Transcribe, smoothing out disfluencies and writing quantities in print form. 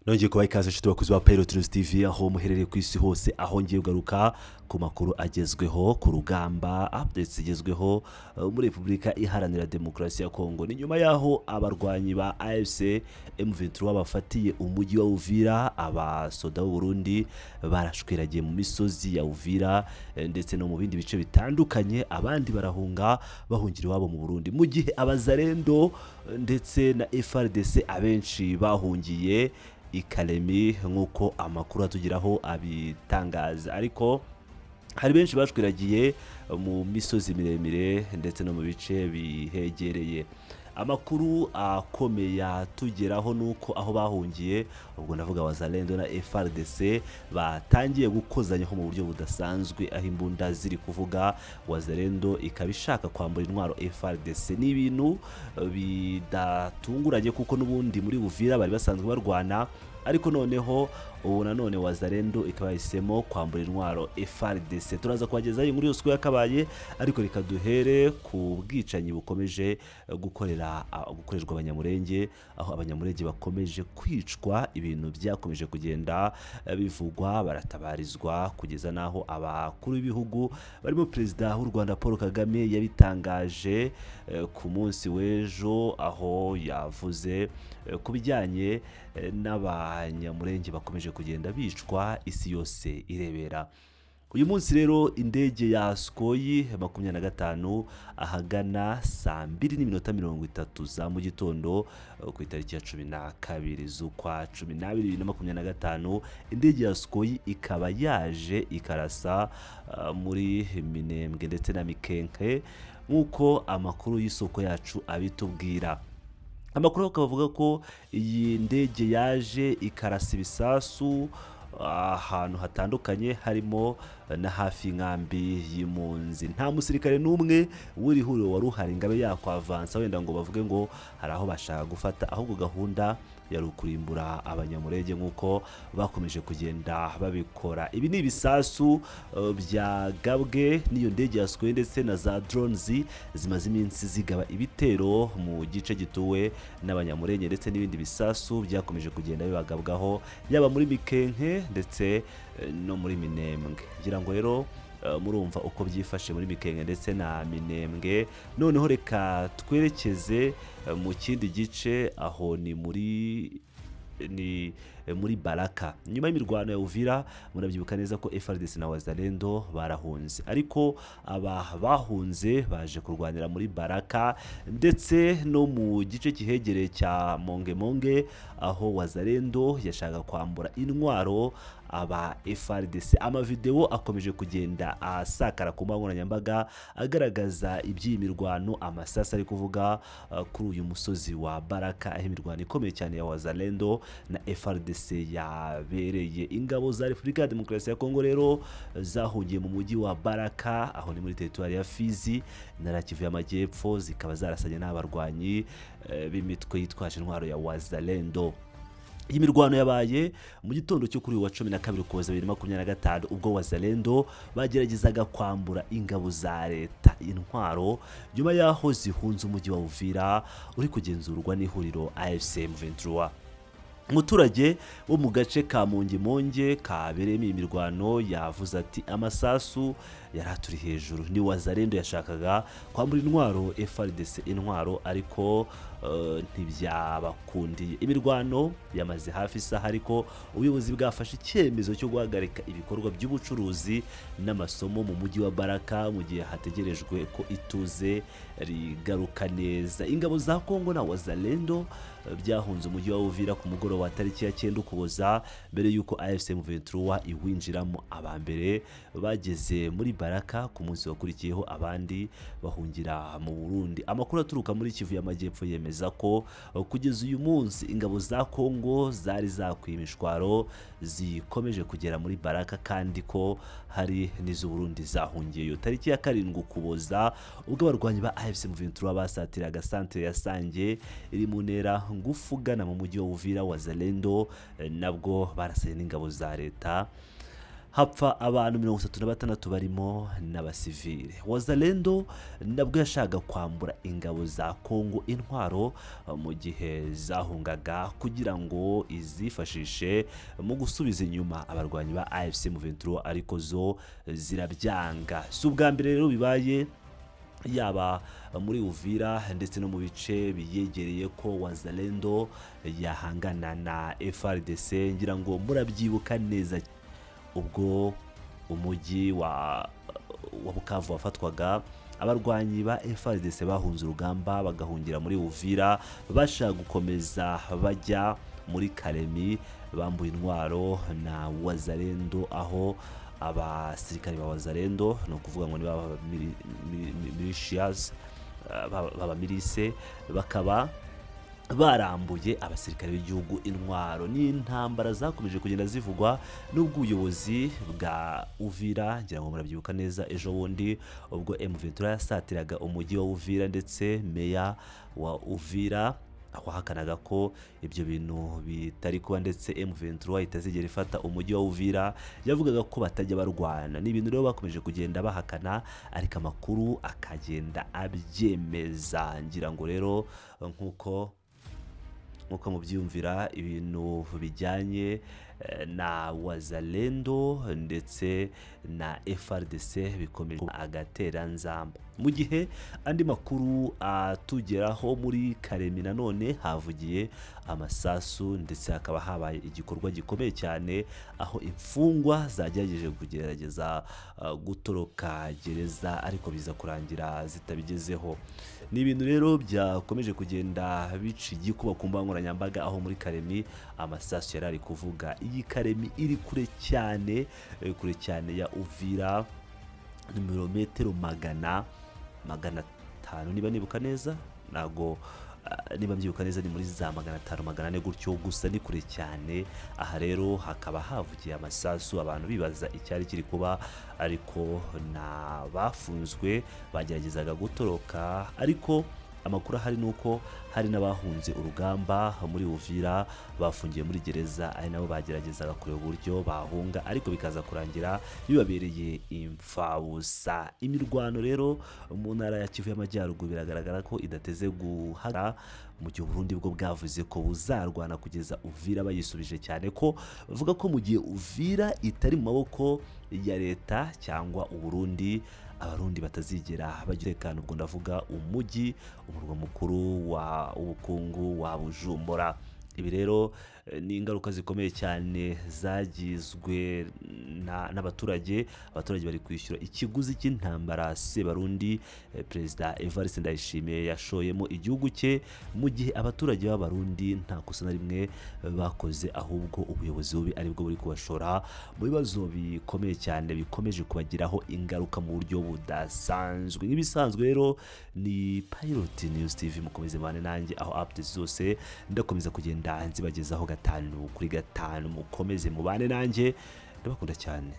Nongeye kubaha ikaze, inshuti bakuzi ba Pilot News TV, aho muherereye ku isi hose, aho ngiye kugaruka ku makuru agezweho ku rugamba, updates zigezweho muri Repubulika Iharanira Demokarasi ya Kongo. Ni nyuma y'aho abarwanyi ba AFC M23 bafatiye umujyi wa Uvira, abasoda b'u Burundi barashwiragiye mu misozi ya Uvira ndetse no mu bindi bice bitandukanye, abandi barahunga, bahungira iwabo mu Burundi, mu gihe abazarendo ndetse na FARDC abenshi bahungiye i Kalemi, nk'uko amakuru atugeraho abitangaza. Ariko hari benshi bashwiragiye mu misozi miremire ndetse no mu bice bihegereye. Amakuru akomeye atugeraho ni uko aho bahungiye, ubwo ndavuga Wazalendo na FARDC, batangiye gukozanyaho mu buryo budasanzwe, aho imbunda ziri kuvuga, Wazalendo ikaba ishaka kwambura intwaro FARDC. Ni ibintu bidatunguranye, kuko n'ubundi muri Uvira bari basanzwe barwana, ariko noneho ubu nanone Wazalendo ikaba yahisemo kwambura intwaro FARDC. Turaza kubagezaho inkuru yose uko yakabaye, ariko reka duhere ku bwicanyi bukomeje gukorerwa Abanyamurenge, aho Abanyamurenge bakomeje kwicwa, ibintu byakomeje kugenda bivugwa, baratabarizwa, kugeza n'aho abakuru b'ibihugu barimo Perezida w'u Rwanda Paul Kagame yabitangaje ku munsi w'ejo, aho yavuze ku bijyanye n'Abanyamurenge bakomeje kugenda bicwa, isi yose irebera. Uyu munsi rero indege ya Sukhoi 25, ahagana saa 2:30 za mu gitondo ku itariki ya 12 z'ukwa 12 2025, indege ya Sukhoi ikaba yaje ikarasa muri Minembwe ndetse na Mikenke, nk'uko amakuru y'isoko yacu abitubwira. Amakuru akaba avuga ko iyi ndege yaje ikarasa ibisasu ahantu hatandukanye, harimo na hafi y'inkambi y'impunzi. Nta musirikare n'umwe w'iri huriro wari uhari ngo abe yakwavansa, wenda ngo bavuge ngo hari aho bashaka gufata, ahubwo gahunda yari ukurimbura Abanyamurenge nk'uko bakomeje kugenda babikora. Ibi ni ibisasu byagabwe n'iyo ndege ya Sukhoi ndetse na za drones zimaze iminsi zigaba ibitero mu gice gituwe n'Abanyamurenge, ndetse n'ibindi bisasu byakomeje kugenda bibagabwaho, yaba muri Mikenke ndetse no muri Minembwe. Ngira ngo rero murumva uko byifashe muri Mikenke ndetse na Minembwe. Noneho reka twerekeze mu kindi gice, aho ni muri Baraka. Nyuma y'imirwano ya Uvira, murabyibuka neza ko FARDC na Wazalendo barahunze, ariko aba bahunze baje kurwanira muri Baraka ndetse no mu gice kihegereye cya Mongemonge, aho Wazalendo yashaka kwambura intwaro aba FARDC. Amavideo akomeje kugenda asakara ku mbuga nkoranyambaga agaragaza iby'iyi mirwano, amasasu ari kuvuga kuri uyu musozi wa Baraka, aho imirwano ikomeye cyane ya Wazalendo na FARDC yabereye. Ingabo za Repubulika ya Demokarasi ya Kongo rero zahungiye mu mujyi wa Baraka, aho ni muri teritwari ya Fizi, Intara ya Kivu y'Amajyepfo, zikaba zarasanye n'abarwanyi b'imitwe yitwaje intwaro ya Wazalendo. Iyi mirwano yabaye mu gitondo cyo kuri uyu wa 12 Ukuboza 2025, ubwo Wazalendo bageragezaga kwambura ingabo za leta intwaro nyuma y'aho zihunze umujyi wa Uvira uri kugenzurwa n'ihuriro AFC M23. Umuturage wo mu gace ka Mongemonge kabereyemo iyi mirwano yavuze ati: "Amasasu yari aturi hejuru, ni Wazalendo yashakaga kwambura intwaro FARDC intwaro, ariko ntibyabakundiye." Imirwano yamaze hafi isaha, ariko ubuyobozi bwafashe icyemezo cyo guhagarika ibikorwa by'ubucuruzi n'amasomo mu mujyi wa Baraka mu gihe hategerejwe ko ituze rigaruka neza. Ingabo za Kongo na Wazalendo byahunze umujyi wa Uvira ku mugoroba wa tariki ya 9 Ukuboza, mbere y'uko AFC M23 iwinjiramo. Aba mbere bageze muri Baraka ku munsi wakurikiyeho, abandi bahungira mu Burundi. Amakuru aturuka muri Kivu y'Amajyepfo yemeza ko kugeza uyu munsi ingabo za Kongo zari zakwiye imishwaro zikomeje kugera muri Baraka, kandi ko hari n'iz'u Burundi zahungiyeyo. Tariki ya 7 Ukuboza, ubwo abarwanyi ba AFC M23 basatiraga santere ya Sange iri mu ntera ngufu ugana mu mujyi wa Uvira, Wazalendo nabwo barasanye n'ingabo za leta. Hapfa abantu 36 barimo n'abasivile. Wazalendo nabwo yashakaga kwambura ingabo za Kongo intwaro mu gihe zahungaga, kugira ngo izifashishe mu gusubiza inyuma abarwanyi ba AFC M23, ariko zo zirabyanga. Si ubwa mbere rero bibaye, yaba muri Uvira ndetse no mu bice biyegereye, ko Wazalendo yahangana na FARDC. Ngira ngo murabyibuka neza ubwo umujyi wa Bukavu wafatwaga, abarwanyi ba FARDC bahunze urugamba bagahungira muri Uvira, bashaka gukomeza bajya muri Kalemi, bambuye intwaro na Wazalendo, aho abasirikare ba Wazalendo, ni ukuvuga ngo ni ba militias, baba milice, bakaba barambuye abasirikare b'igihugu intwaro. Ni intambara zakomeje kugenda zivugwa n'ubwo ubuyobozi bwa Uvira, ngira ngo murabyibuka neza ejo bundi ubwo M23 yasatiraga umujyi wa Uvira, ndetse meya wa Uvira wahakanaga ko ibyo bintu bitari kuba, ndetse M23 itazigera ifata umujyi wa Uvira, yavugaga ko batajya barwana. Ni ibintu rero bakomeje kugenda bahakana, ariko amakuru akagenda abyemeza. Ngira ngo rero nk'uko mubyiyumvira, ibintu bijyanye na Wazalendo ndetse na FARDC bikomeje agateranzamba. Mu gihe andi makuru atugeraho, muri Kalemi nanone havugiye amasasu, ndetse hakaba habaye igikorwa gikomeye cyane, aho imfungwa zagerageje kugerageza gutoroka gereza, ariko biza kurangira zitabigezeho. Ni ibintu rero byakomeje kugenda bica igikuba ku mbuga nkoranyambaga, aho muri Kalemi amasasu yari ari kuvuga. Iyi Kalemi iri kure cyane, kure cyane ya Uvira, ni ibirometero 500 niba nibuka neza. Ntabwo niba mbyibuka neza ni muri za 500, 400 gutyo, gusa ni kure cyane. Aha rero hakaba havugiye amasasu, abantu bibaza icyari kiri kuba, ariko n'abafunzwe bageragezaga gutoroka. Ariko amakuru ahari ni uko hari n'abahunze urugamba muri Uvira bafungiye muri gereza, ari nabo bageragezaga kureba uburyo bahunga, ariko bikaza kurangira bibabereye imfabusa. Imirwano rero mu ntara ya Kivu y'Amajyaruguru biragaragara ko idateze guhagarara, mu gihe Uburundi bwo bwavuze ko buzarwana kugeza Uvira bayisubije, cyane ko bavuga ko mu gihe Uvira itari mu maboko ya leta cyangwa Uburundi, Abarundi batazigera bagira umutekano. Ubwo ndavuga umujyi, umurwa mukuru wa ubukungu wa Bujumbura. Ibi rero ni ingaruka zikomeye cyane zagizwe n'abaturage. Abaturage bari kwishyura ikiguzi cy'intambara Sebarundi Perezida Evariste Ndayishimiye yashoyemo igihugu cye, mu gihe abaturage b'Abarundi nta kosa na rimwe bakoze, ahubwo ubuyobozi bubi aribwo buri kubashora mu bibazo bikomeye cyane bikomeje kubagiraho ingaruka mu buryo budasanzwe. Nk'ibisanzwe rero ni Pilot News TV, mukomeze mubane nanjye, aho updates zose ndakomeza kugenda nzibagezaho gatanu kuri gatanu. Mukomeze mubane nanjye, ndabakunda cyane.